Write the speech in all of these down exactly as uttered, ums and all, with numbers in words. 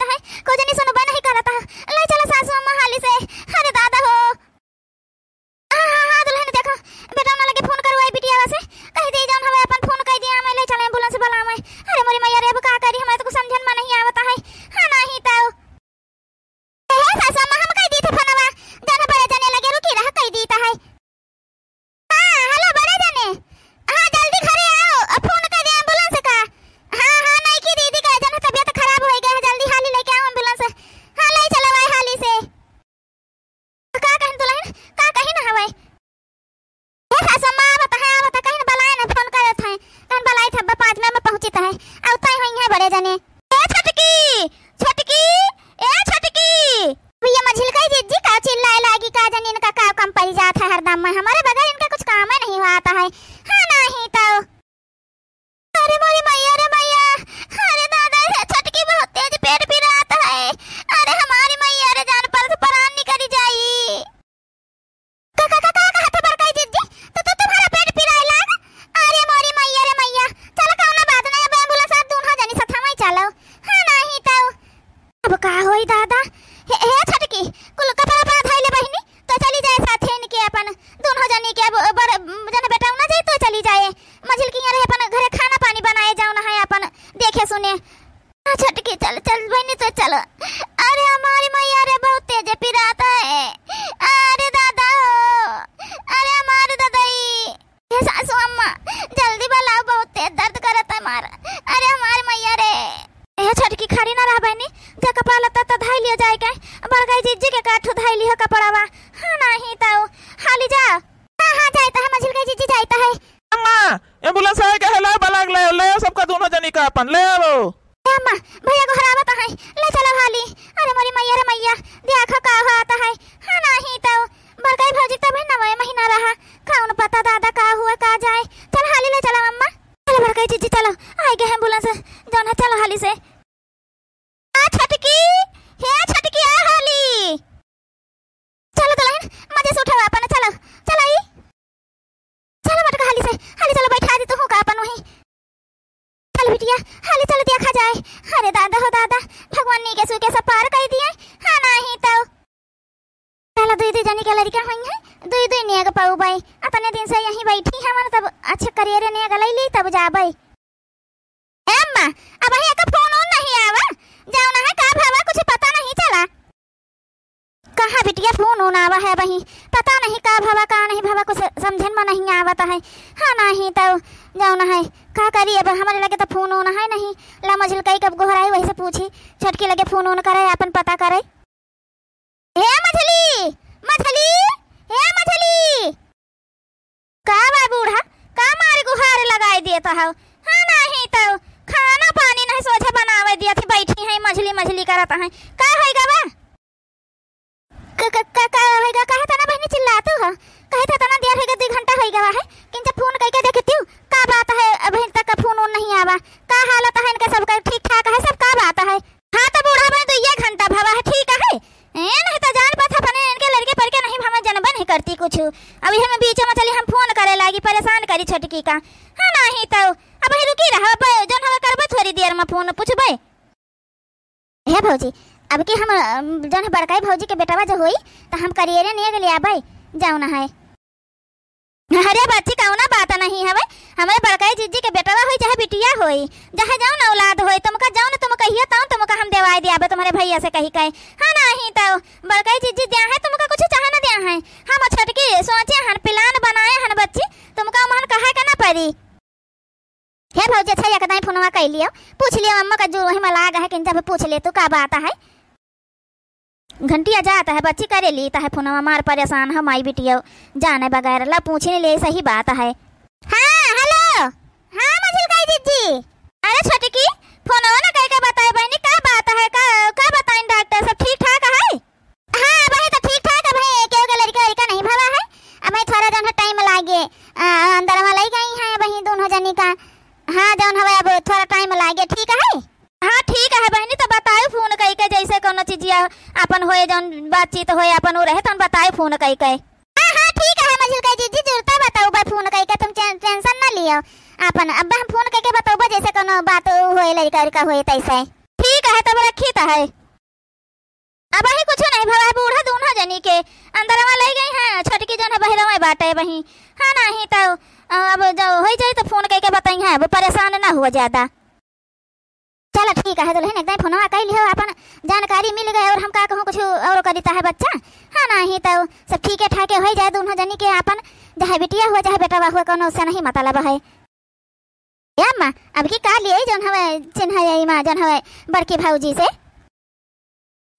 है, को जनी सुनबे नहीं करत है। ले चला सासू अम्मा हाली से। अरे दादा हो। हाँ, हाँ, हाँ, दुलहिन देखो, बेटौना लगे फोन करवाई बिटियावा से, कहि दे जौन हवे अपन फोन कइ दिया, मैं ले चले एम्बुलेंस बुलावे। अरे मोरी मैया रे, अब का करी, हमें तो कुछ समझन में नहीं आवत है। हाँ, नहीं तो। ए, हे सासू अम्मा, हम कइ दी थे फोनवा, जौन बड़े जने लगे रुकी रहा, कइ दी थे। हाँ, हेलो बड़े जने, हाँ, जल्दी घरे आओ, अब फोन कइ दे एम्बुलेंस का। हाँ, हाँ, नहीं की दीदी का जौन तबियत खराब होइ गए है, जल्दी हाली लेके आओ एम्बुलेंस। हाँ, ले चलो भाई हाली से। का कहिन दुलहिन, का कहिन हवे? हे सासू अम्मा, आवत है, आवत है, कहिन बलाए न, फोन करत है, कहिन बलाई था, पाँच मिनट में पहुँचित है, आवत है, होई है बड़े जने। ए छोटकी, छोटकी, ए छोटकी। अब ये मझिलकई जिज्जी का चिल्लाए लागी, का जनी इनका का कम पड़ी जात है हरदम में, हमारे बगैर इनका कुछ काम ही नहीं होत है। हाँ, नहीं तो। अरे मोरी मैया रे मैया, अरे दादा, हे छोटकी बहुत तेज पेट पिरात है। अरे हमारी मैया रे, जान पर से परान निकली जाई। का, का, का, का कहत है बड़काई जिज्जी? तो, तो तुम्हारा पेट पिराए लाग? अरे मोरी मैया रे मैया, चलो कौनो बात नहीं, अब एम्बुलेंस आप दोनों जनी साथ में चलो। हाँ, नहीं तो। अब का होई दादा? हे, हे छोटकी, कुल कपड़ा उपड़ा धइले बहिनी, तो चली जाए साथे इनके अपन, दोनों जनी के अब बड़ जन बेटौना जाए तो चली जाए, मझिलकी रहे अपन घरे खाना पानी बनाए जौन है अपन देखे सुने। हाँ छोटकी, चल, चल बहिनी तो चल। अरे हमारी मैया रे, बहुत तेज पिरात है। अरे दादा हो, अरे हमारे दादाई। हे सासू अम्मा, जल्दी बुलाओ, बहुत तेज दर्द करत है हमार। अरे हमार मैया रे। ए छोटकी, खड़ी ना रह बहिनी, जा कपड़ा लत्ता तो धाई लियो जाए के, बड़काई जिज्जी के काठू धाई लियो कपड़ावा। हाँ, नहीं तो, हाली जा। हाँ, हाँ, जाइत है, मझिलकई जिज्जी जाइत है। अम्मा, एम्बुलेंस आए के है, लाओ बलाग, ले, ले आओ सबका दोनों जनी का अपन, ले आओ। ए अम्मा, भैया गोहरावत है, ले चलो हाली। अरे मोरी मैया रे मैया, देखो का होत है। हाँ, नहीं तो, बड़काई भौजी तब है नवे महीना रहा, कौन पता दादा का हुआ का जाए। चल हाली ले चलो अम्मा। चलो बड़काई जिज्जी चलो, आए गए एम्बुलेंस, जौन है चलो हाली से। आ छोटकी, हे छोटकी आ हाली। चलो दुलहिन, मजे से उठावा अपन, चलो, चलो ई। चलो मटका हाली से, हाली चलो बैठा दी तू का अपन वहीं। चल बिटिया, हाली चलो देखा जाए। अरे दादा हो दादा, भगवान नीके सूके सब पार कइ दिए। हाँ, नाही तो। पहला दुई दुई जनी के लड़का होई है, दुई दुई नेग पउबे। अतने दिन से यहीं बैठी हमन, तब अच्छे करियरे नेग लई ली, तब जाबे। ए अम्मा, अबहीं एका फोन ओन नहीं आवा, जौन है का भवा कुछ पता नहीं चला। कहाँ बिटिया फोन ओन आवा है अबहीं, पता नहीं का भवा का नहीं भवा कुछ समझन में नहीं आवत है। हाँ नहीं तो जौन है का करी, अब हमरे लगे तो फोन ओन है नहीं। ला मझिलकई कब गोहराई वही से पूछी, छोटकी लगे फोन ओन करे, अपन पता करे। हे मझली, मझली, हे मझली। का बा बूढ़ा, का मारे गुहार लगाई देत हौ? हाँ, नाही तौ खाना पानी नहीं सोझे बनावे दियत ही, बैठी हैं मझली मझली करत हैं। का होइगा बा? क-, क-, क-, का होइगा? काहे तना बहिनी चिल्लातू हो? काहे तो तना देर होइगा, दुई घंटा होइगा है। किंचा फोन कइके देखतिउ, का बात है, अबहीं तक फोन ओन नहीं आवा? का हालत है इनके सबका, ठीक ठाक है सब, का बात है? हाँ, तो बूढ़ा बने दुइये घंटा भवा है, ठीक है। ए, नहीं तो जान पात अपने इनके लड़के पर के नहीं, हम जनबे नहीं करती कुछ। अब इहे में बीच में चली हम फोन करे लागी, परेशान करी छोटकी का। हाँ, नहीं तो अब ही रुकी रह, अब जौन हवे करबे थोड़ी देर में फोन, पूछबे। हे भौजी, अब की हम, अम, जौन है बड़काई भौजी के बेटवा जो होई, तो हम करियरे नेग ले आबे, जौन है। अरे बच्ची, कौना बात नहीं हवे, हमरे बड़काई जिज्जी के बेटवा होई चाहे बिटिया होई, चाहे जौन औलाद होई, तुमका जौन तुम कहिए तौन तुमका हम देवाई दियाबे तुम्हरे भैया से कहि के। हाँ, नाही तो बड़काई जिज्जी द्या है तुमका कुछ चाहे न द्या है। हम छोटकी सोचे हन, plan बनाए हन बच्ची, तुमका उमहन कहे के न पड़ी। हे भौजी, अच्छा एक दाई फोनवा कइ लियो, पूछ लियो अम्मा का जो वही में लाग है, किन जब पूछ ले तू का बात है। घंटिया जात है, बच्ची करे ली, तहे फोनवा मार परेशान है माई बिटियो, जाने बगैर ला पूछ ले, सही बात है। हाँ, हेलो। हाँ, मझिलकाई जिज्जी। अरे छोटकी, फोनवा ना कइके बताए बहिनी, का बात है, का, का बताइन डॉक्टर, सब ठीक ठाक है? हाँ, अबहीं तो ठीक ठाक है भाई, केहू के लड़का वड़का नहीं भवा है। अबहीं थोड़ा जौन है time लागे, आ, अंदर में लई गई हैं अबहीं दोनों जनी का। हाँ, जौन हवे अब थोड़ा time लागे, ठीक है। हाँ, ठीक है बहिनी, तो बतायो फोन कइके, जैसे कौनो चीजिया अपन होए, जौन बातचीत होए अपन उ रहे, तौन बतायो फोन कइके। हाँ, हाँ, ठीक है, मझिलकाई जिज्जी, जुरता बताउबे फोन कइके, तुम टे-, tension ना लियो अपन। अब हम फोन कइके बताउबे, जैसे कौनो बात होए, लड़का उड़का होए तैसे। ठीक कहे तब रखी त है। अबहीं कुछ नहीं भवा है, बूढ़ा दूनों जनी के अंदरवा लइ गई हैं, छोटकी जौन है बहिरवा बाटे बही। हाँ, नाहीं तउ, अ, अब जब होइ जाई त फोन कइके बताई हैं, अब परेशान ना हुआ ज्यादा। चला ठीक है दुलहिन, एकदम फोनवा कइ लिहो, आपन जानकारी मिल गए और हम का कहूँ कुछ और करित है बच्चा। हाँ, नाहीं तउ सब ठीके ठाके होइ जाए, दूनों जनी के आपन चाहे बिटिया हुआ चाहे बेटवा हुआ, कौनो से नहीं मतलब है। ए अम्मा, अब की का लिए जौन हवे चिन्है मा, जौन हवे बड़की भौजी से?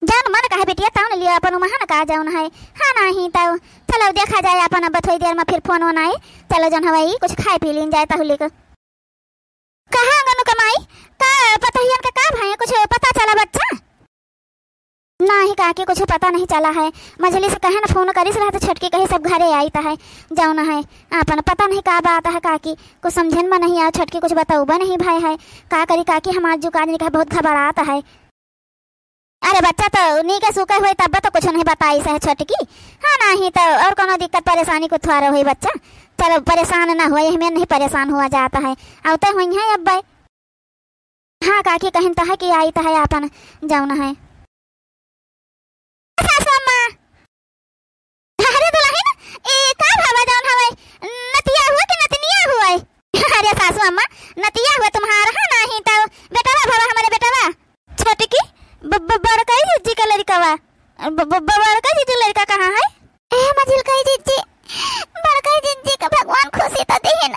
जौन मन कहे बिटिया, तौन लियो अपन उमहन का जौन है। हाँ, नाहीं तउ चलो देखा जाए अपन, अब थोड़ी देर मा फिर फोन ओन आई। चलो जौन हवे ई कुछ खाए पी लीन जाए तहुलिक। कहाँ अंगनू क माई, का पतहियन के का भए, कुछ पता चला बच्चा? नाहीं काकी, कुछ पता नहीं चला है। मझली से कहे न फोन करिस रहा त छोटकी कही सब घरे आइत है, जौन है आपन पता नहीं का बात है काकी, कुछ समझन मा नहीं आवा, छोटकी कुछ बतउबे नहीं भए है। का करी काकी, हमार जुकाज निकाह बहुत घबरात है। अरे बच्चा तो नीके सूखे होई तब तो कुछ नहीं बताइस है छोटकी। हाँ, नाहीं तो और कौनो दिक्कत परेशानी कुछ थोड़ा होई बच्चा। चलो परेशान ना होए, हमें नहीं परेशान हुआ जात है। अउते हुई है अब्बे। हाँ काकी, कहिन त है कि आइत है आपन जौन है। सासू अम्मा, अरे दुलहिन, ए का भवा जौन हवे, नतिया हुआ कि नतनिया हुआ? अरे सासू अम्मा, नतिया हुआ तुम्हार, हाँ, नाहीं तउ बेटवा भवा हमरे बेटवा। छोटकी, ब-, ब-, बड़कई जिज्जी के लड़िकवा, ब-, ब-, ब-, बड़कई जिज्जी लड़िका कहाँ है? ए मझिलकई जिज्जी, बड़कई जिज्जी का भगवान खुशी त दिहिन,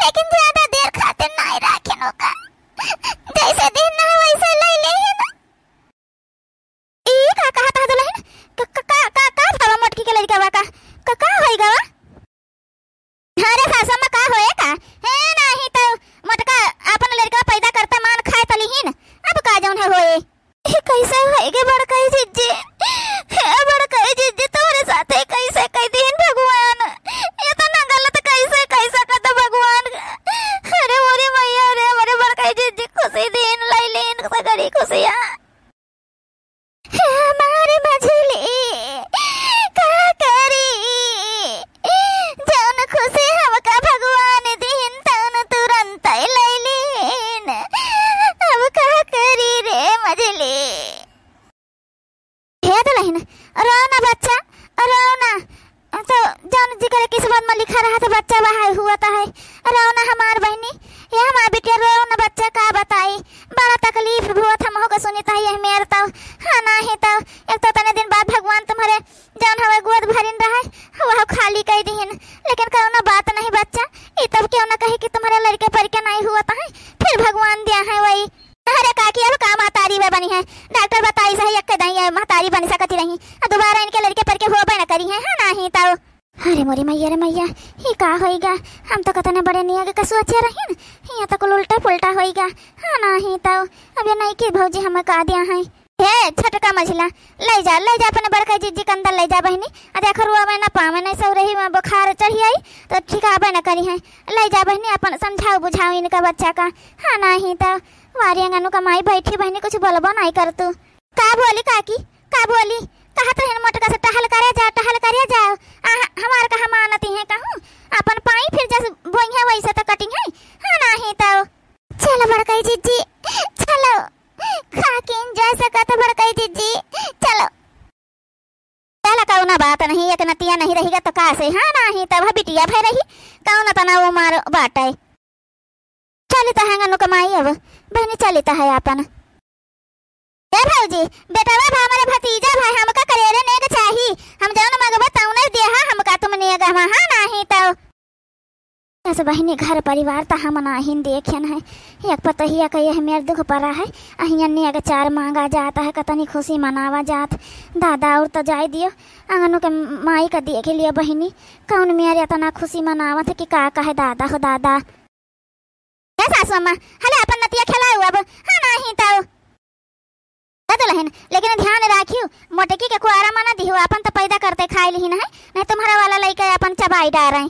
लेकिन ज्यादा देर खातिर नाहीं राखिन ओका। जैसे दिहिन ना वैसे लइ लिहिन। ई का कहत है दुलहिन? क-, क-, का, का, का भवा मोटकी के लड़िकवा का? का, का होई गवा? अरे सासू अम्मा, का होए का? हे, नाहीं तउ मोटका आपन लड़िका पैदा करते मान खाए त लिहिन। अब का जौन है होए? ई कैसे होई गे बड़कई जिज्जी? हे बड़कई जिज्जी, तोहरे साथे कैसे कइ दिहिन भगवान? एतना गलत कैसे कइ सकत भगवान? अरे मोरी मइया रे, हमरे बड़कई जिज्जी खुशी दिहिन, लइ लिहिन सगरी खुशिया। हमार मझली का करी, जौन खुशी हमका भगवान दिहिन तौन तुरंत लइ लिहिन। अब का करी रे मझली। हे दुलहिन, रो ना बच्चा, रो ना। तो जौन जिकरे किस्मत मा लिखा रहा त बच्चा वहै हुआ त है। रो ना हमार बहिनी, हे हमार बिटिया, रो ना बच्चा, का बताई, बड़ा तकलीफ होत हमहू के सुनित है यह मेर तउ। हाँ, नाहीं तउ एक तउ तने दिन बाद भगवान तुम्हरे जौन हवे गोद भरिन रहे, वह खाली कइ दिहिन। लेकिन कौनो बात नहीं बच्चा, ई तब क्यों ना कही कि तुम्हरे लड़िके परिके नाहीं हुआ त है, फिर भगवान दिया है वही। अरे काकी, अब का महतारी वे बनी है? डॉक्टर बताइस है, एक्के दाईं महतारी बन सकती रही, आ दुबारा इनके लड़िके परिके होबे न करी है, हाँ नाहीं तउ। अरे मोरी मइया रे मइया, ई का होई गा? हम तो कतने बड़े नेग का सोचे रहिन, हियाँ तक उल्टा पुल्टा होई गा, हाँ नाहीं तउ। अब ये नइकी भौजी हमें का दिया है? हे छोटका मझिला, लइ जा, लइ जा अपने बड़का जिज्जी के अंदर लइ जा बहिनी। आ देखो रोवे ना पावे, नहीं सौ रही में बुखार चढ़ी आई तो ठिकाबे न करी है। लइ जा बहिनी, अपन समझाओ बुझाओ इनका बच्चा का। हाँ नाहीं तउ वारी अंगनू का माई बैठी बहिनी, कुछ बोलबो नाहीं कर तू। का बोली काकी, का बोली? कहत रहन मोटका से टहल करे जा, टहल करे जाओ। आ, हमार कहा मानती है कहूँ, अपन पाई फिर जस बोई है वैसे तो कटी है। हाँ नाहीं तउ। चलो बड़कई जिज्जी, चलो। खा के enjoy सकत बड़कई जिज्जी, चलो। चला, कौनो बात नहीं, एक नतिया नहीं रहिगा तो का से, हाँ, नाहीं तब बिटिया भई रही, कौनो तना वो मारो बाटे। चलित है अंगनू क माई अब, बहिनी चलित है आपन। ए भौजी, बेटवा भा हमरे भतीजा भा, हमका करेरे नेग चाही, हम जौन मगबो तौने देहा, हमका तुम नेग हमा, हाँ, नाहीं तब। अस बहिनी, घर परिवार त हम नाहीं देखेन है। एक पतोहिया क यह मेर दुख परा है, अहिया नेग चार मांगा जात है, कतनी खुशी मनावा जात। दादा, और त जाए दियो, अंगनू के माई क देख लियो बहिनी, कौन मेर एतना खुशी मनावत है कि का कहे दादा हो दादा। ए सासू अम्मा, हले अपन नतिया खेलाऊ अब, हाँ नाहीं तउ। ए दुलहिन, लेकिन ध्यान राखियो, मोटकी के कुआरा मा ना दिहो, आपन त पैदा करते खाई लिहिन है, नहीं तुम्हरा वाला लइका आपन चबाई डारे।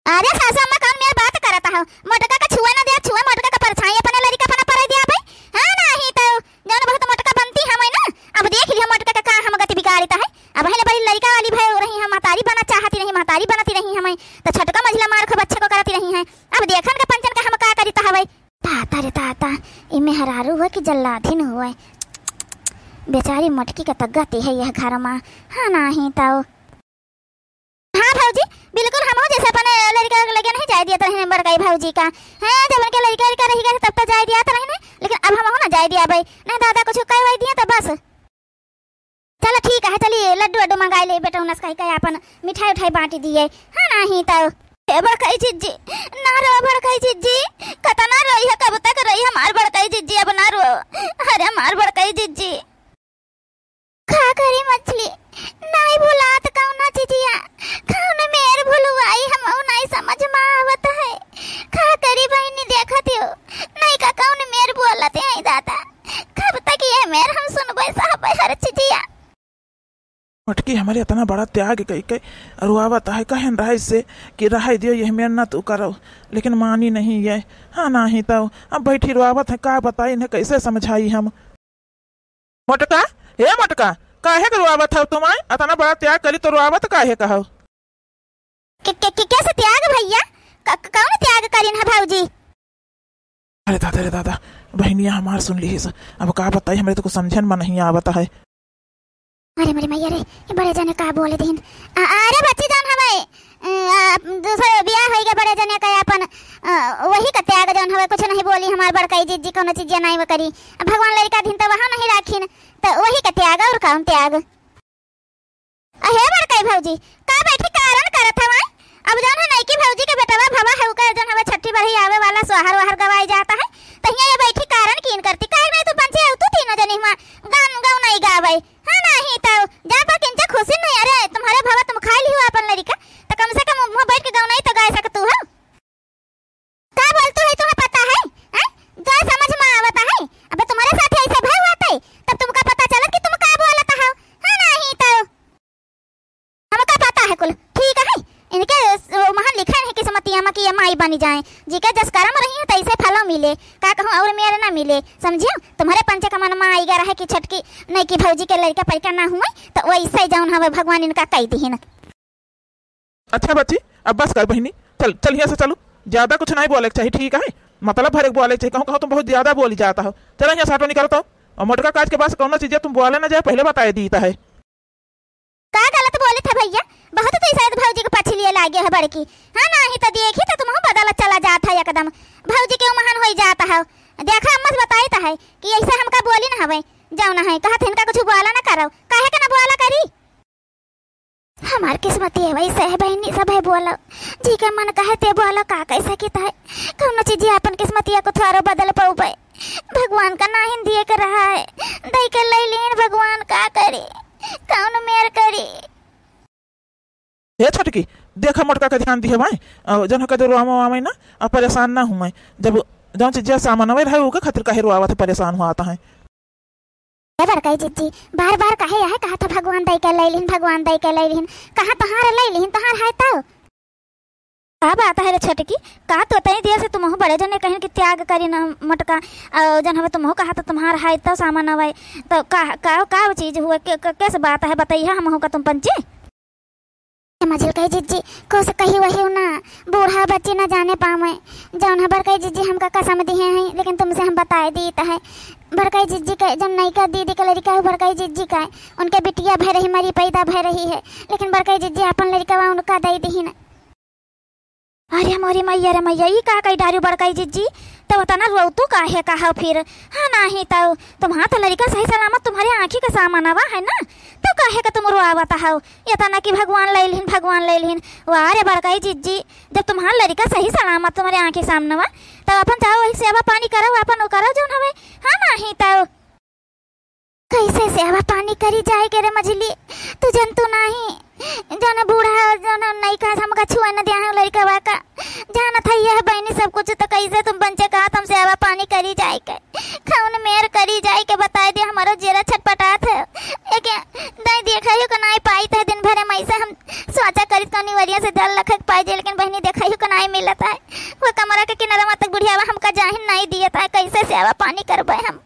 अरे सासू अम्मा, कौन मेर बात करत हो? मोटका का छुआ ना दिया, छुआ मोटका का परछाई अपने लड़िका पना परे दिया भाई। हाँ, नाहीं तउ जौन बहुत मोटका बनती हम ना, अब देख लियो मोटका का, का हम गति बिगाड़ित है। अब हिले बड़ी लड़िका वाली भई रही हम, महतारी बना चाहती रही, महतारी बनती रही हम, तो छोटका मझिला मार खूब अच्छे को करती रही है। अब देखन का पंचन का हम का करित हवै। ताता रे ताता, मेहरारू हुए कि जल्लादिन हुए, बेचारी मोटकी का तग्गत है यह घर मा। हाँ, नाहीं तउ। हाँ भौजी, बिल्कुल हमहू जैसे अपने लड़का के लगे नहीं जाए दिया तो नहीं बड़काई भौजी का। हैं, जब उनके लड़का लड़का रही गए तब तो जाए दिया तो नहीं, लेकिन अब हमहू ना जाए दिया भाई। नहीं दादा कुछ कह वही दिया तो बस। चलो ठीक है, चलिए लड्डू वड्डू मंगाई ले बेटा, उनस कही कहे अपन मिठाई उठाई बांटी दिए। हाँ, नाहीं तउ। ए बड़काई जिज्जी, ना रो बड़काई जिज्जी, कतना रोई है, कब तक रोई हमार बड़काई जिज्जी, अब ना रो। अरे हमार बड़काई जिज्जी। का करी मछली, नाहीं भुलात कौनो चिजिया, कौन मेर भुलवाई, हमहू नाहीं समझ मा आवत है। का करी बहिनी, देखत हो, नाहीं का कौन मेर बोलत है दादा, कब तक ये मेर हम सुनबे सहबे हर चिजिया। मोटकी हमरे इतना बड़ा त्याग कई के रुआवत है, कहन रहे से कि रहे दियो, यह मेर ना तू करो, लेकिन मानी नहीं ये। हाँ, नाहीं तउ अब बैठी रुआवत है, का बताई इन्हें, कैसे समझाई हम। मोटका, हे मोटका, काहे के रुआवत हव तुम? आय, अतना बड़ा त्याग करी तो रुआवत काहे का हव? के, के, के, कैसे त्याग भैया? क-, क-, कौन त्याग करिन है भौजी? अरे दादा रे दादा, बहिनिया हमार सुन लिहिस। अब का बताई, हमरे तो कुछ समझन में नहीं आवत है। अरे मोरी मैया रे, ये बड़े जने का बोले दिन। आ, अरे बच्ची जान हवे, अ, आ, दूसरे बियाह होई गए बड़े जने का अपन, अ, वही का त्याग जौन हवे, कुछ नहीं बोली हमार बड़काई जिज्जी, कौनो चीजिया नहीं वो करी। अब भगवान लड़का दिन तो वहाँ नहीं राखिन, तो वही का त्याग, और कौन त्याग? अहे बड़काई भौजी, का बैठी कारण करत हवाई? अब जौन है नईकी भौजी के बेटवा भवा है, उकर जौन हवे छठी बढ़ई आवे वाला, सोहर वहर गवाई जाता है, तहिया ये बैठी कारण कीन करती, काहे नहीं तू पंचे हो, तू तीनों जनी हुआ गान गौ नहीं गावे। हाँ, नाहीं तउ, जा पर किंचा खुशी नहीं। अरे, तुम्हारे भवा तुम खाई लिहो अपन लड़िका, तो कम से कम मुँह बैठ के गौ नहीं तो गाय सकतू हो। का बोलतू है, तुम्हें पता है? हैं? जो समझ में आवता है। अबे तुम्हारे साथ ऐसे भय होत है, तब तुमका पता चलत कि तुम का बोलत हो। हाँ, नाहीं तउ। हमका पता है कुल, ठीक है? इनके स-, महन लिखे नहीं किस्मतिया में कि ये माई बनी जाए। जी के जस करम रही है, तैसे फलो मिले। का कहूँ, और मेर ना मिले, समझियो? तुम्हारे पंचे का मन में आइगा रहे कि छटकी नईकी भौजी के लड़का पैका ना हुए, तो वैसे जौन हवे भगवान इनका कई दिहिन। अच्छा बच्ची, अब बस कर बहिनी, चल, चल यहाँ से चलू। ज्यादा कुछ नहीं बोले के चाहिए, ठीक है? मतलब भरे के बोले के चाहिए, कहूँ, कहूँ तुम बहुत ज्यादा बोली जाता हो। चल यहाँ से हटो, निकल तो। और मोटका काज के बाद कौनो चीजें तुम बोले ना जाए, पहले बताए दीता है। का गलत बोले था भैया? बहुत तो शायद भौजी के पछी लिए लागे है बड़की। हाँ, नाहीं तो देखी तो तुमहू बदलत चला जात है एकदम। भौजी के उमहन होई जात है। देखा, अम्मा से बताई तो है कि ऐसे हमका बोली ना हवे, जाओ ना है, कहा था इनका कुछ बोला ना करो, काहे के ना बोला करी? हमार किस्मतिया वैसे है बहिनी, सब है बोलो, जी के मन कहे ते बोलो, का कैसे कित है, कौनो चीज अपन किस्मतिया को थोड़ो बदल पउबे। भगवान का नाहिन दिए के रहा है, दई के ले लीन भगवान, का करी, कौन मेर करी। हे छोटकी, देखा मोटका के ध्यान दिहे भाई, अ, जन का जो रोआवे वावे ना, अ, परेशान ना हुए, जब जौन चीज सामान आवे रहे, ओके खातिर काहे रोआवत है, परेशान हुआ आता है। ए बड़काई जिज्जी, बार बार काहे यह कहा था भगवान दई के ले लिहिन, भगवान दई के ले लिहिन, कहाँ तोहार ले लिहिन, तोहार है तो? का बात है रे छोटकी, का तो तई देर से तुमहू बड़े जने कहिन कि त्याग करी ना मोटका, अ, जन हवे तुमहू कहा तो तुम्हार है तो सामान आवे, तो का, का, का चीज हुआ, के, के, कैसे बात है, बताइए हमहू का तुम पंची। समझ गई जिज्जी, कुछ कही वही ना, बूढ़ा बच्ची न जाने पावे। जौन है बड़काई जिज्जी हमका कसम दिहे हैं, लेकिन तुमसे हम बताए दीत है। बड़काई जिज्जी के जौन नईका दीदी के लड़िका है, बड़काई जिज्जी का, उनके बिटिया भय रही, मरी पैदा भय रही है, लेकिन बड़काई जिज्जी अपन लड़िकवा उनका दई दिहिन। अरे मोरी मैया रे मैया, ई का कही डारू बड़काई जिज्जी? तो उतना रोतू काहे का हो फिर? हाँ, नाहीं तो तुम्हार तो लड़िका सही सलामत तुम्हारे आँखी के सामनवा है ना, तो काहे का तुम रोआवत हो? इतना कि भगवान ले लिहिन, भगवान ले लिहिन। वाह रे बड़काई जिज्जी, जब तुम्हार लड़िका सही सलामत तुम्हारे आँखी सामनवा, तो अपन जाओ वही सेवा पानी करो, अपन वो करो जौन हवे। हाँ, नाहीं तो। कैसे सेवा पानी करी जाए के रे मझली? तू जन तू नाहीं, जौन बूढ़ा, जौन नईका हमका छुए न दिया है लड़िकवा का। जानत है यह बहिनी सब कुछ, तो कैसे तुम पंचे कहा तुम सेवा पानी करी जाए के? कौन मेर करी जाए के बताए दे, हमारो जेरा छटपटात है। एके दाई देखाइयो को नाई पाई तो दिन भरे में ऐसे हम सोचा करी तो निवरिया से जल लखक पाई जे, लेकिन बहिनी देखाइयो को नाई मिलत है। वो कमरा के किनारा तक बुढ़ियावा हमका जाहिन नाई दियत है, कैसे सेवा पानी करबे हम?